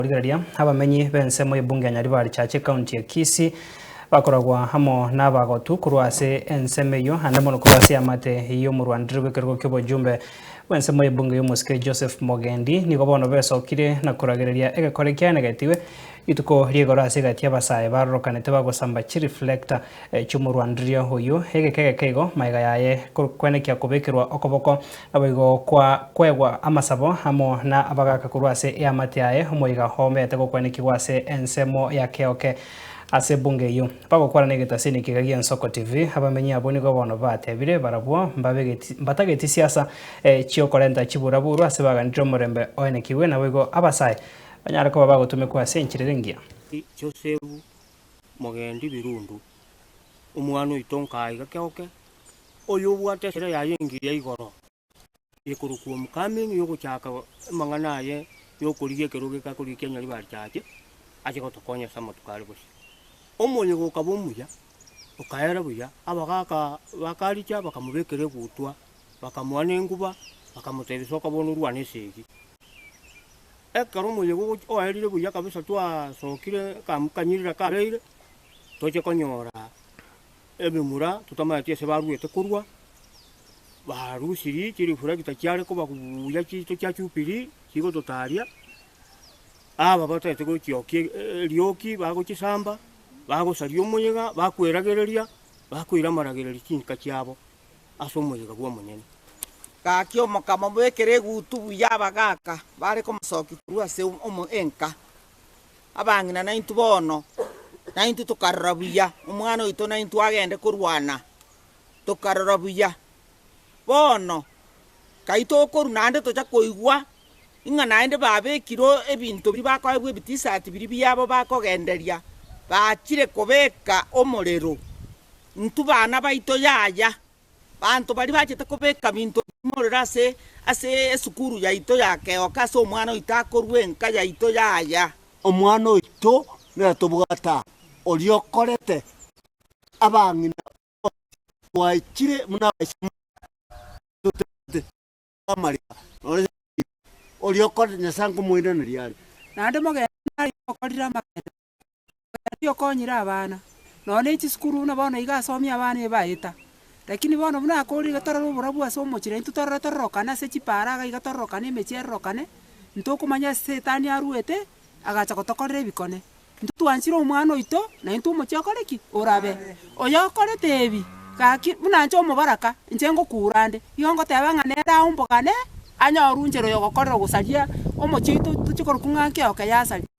Rigereria, abamenyi b'ensemo y'ebunge ya Nyaribari Church ekaunti ya Kisii bakoragwa amo n'abagotu korwa ase ensemo eyio ande mono korwa ase eamate y'omorwandereri bw'ekerogo ki'obojumbe bw'ensemo y'ebunge y'omosike Joseph Mogendi nigo bono besokire na koragereria egekore kiaenegetigwe rituko ri'igoro ase egati y'abasae barorokanete bagosamba chireflector chi'omorwandereria oyio egeka egeke igo magega yaye kwenekia kobekerwa okoboko Naboigo kwa kwegwa amasabo amo na abagaaka korwa ase eamate yaye, omoiga oomete gokwanekigwa ase ensemo ya keoke ase ebunge eyio. Bagokwana negetasini ekiga gi'Ensoko TV, abamenyi abwo nigo bono batebire barabwo mbabegeti mbatageti siasa chiokorenta chiburaburu ase baganire omorembe oenekigwe naboigo abasae banyare koba bagotumekwa ase enchera ere engiya. Josefu mogendi birundu, omwana oito nkaiga keoke, Oyobwate esere yaye engiya igoro, ekorokwa Homecoming, yogochaka amang'ana aye yokorigia ekerogo eke akorigia kia Nyaribari Church, ache gotokonya ase amatuko are bosio. Omoyega okaba omuya, okaera buya, abagaka bakaricha bakamobekera egutwa, bakamoa na enguba, bakamotebia soka bono orwane esegi. Ekero omoyega ogochi oerire buya kabisa twasokire kamkanyirira kabeire, toche konyora. Ebimura totamanyeti ase baruete korwa, barusirie chirifulekita chiare koba buya chiito chia Jubilee chigototaria, aba batagete gochiokia erioki bagochisamba, bagosaria omoyega, bakweragereria, bakoira amaragererio chinka chiabo ase omoyega bw'omonyene. Gaki omokama mobekere egutu buya abagaaka bare komosokia korwa ase enka. Abang'ina naintwe bono, naintwe tokarora buya, omwana oito naintwe agende korwana, tokarora buya. Bono, kai tokorwa naende tocha koigwa, ng'a naende babekire ebinto biria bakoegwa ebitisati biria biabo bakogenderia, bachire kobeka omorero, intwe bana baito yaya. Abanto baria bachete kobeka binto bimorero ase ase esukuru yaito ya keoka ase omwana oito akorwa enka yaito yaya. Omwana oito nere tobwate aa, oria okorete abang'ina bonsi twaichire buna abaisilamu totebete amarika nonye oria okorete Nyasae nkomoiraneria are. Naende mogende nare okorire amagenderero. Oria okonyire abana, nonya ne chisukuru buna bono iga asomia abana ebaeta, lakini bono buna akorire iga torore oborabu ase omochie naintwe torore tororokane ase chipara iga iga tororokane emechie erorokane, ntokomanya ase setani aruete, agacha gotokorera ebikone. Intwe twanchire omwana oito, naintwe omochie okore ki? Orabe. Oyo okorete ebi, gaki buna inche omobaraka, inche ngokura nde, igo ngoteba ng'a nere aombogane, anyorwe inchera oyo ogokorera ogosaria omochie oito tochie korokwa ng'a nkeoke yasaria.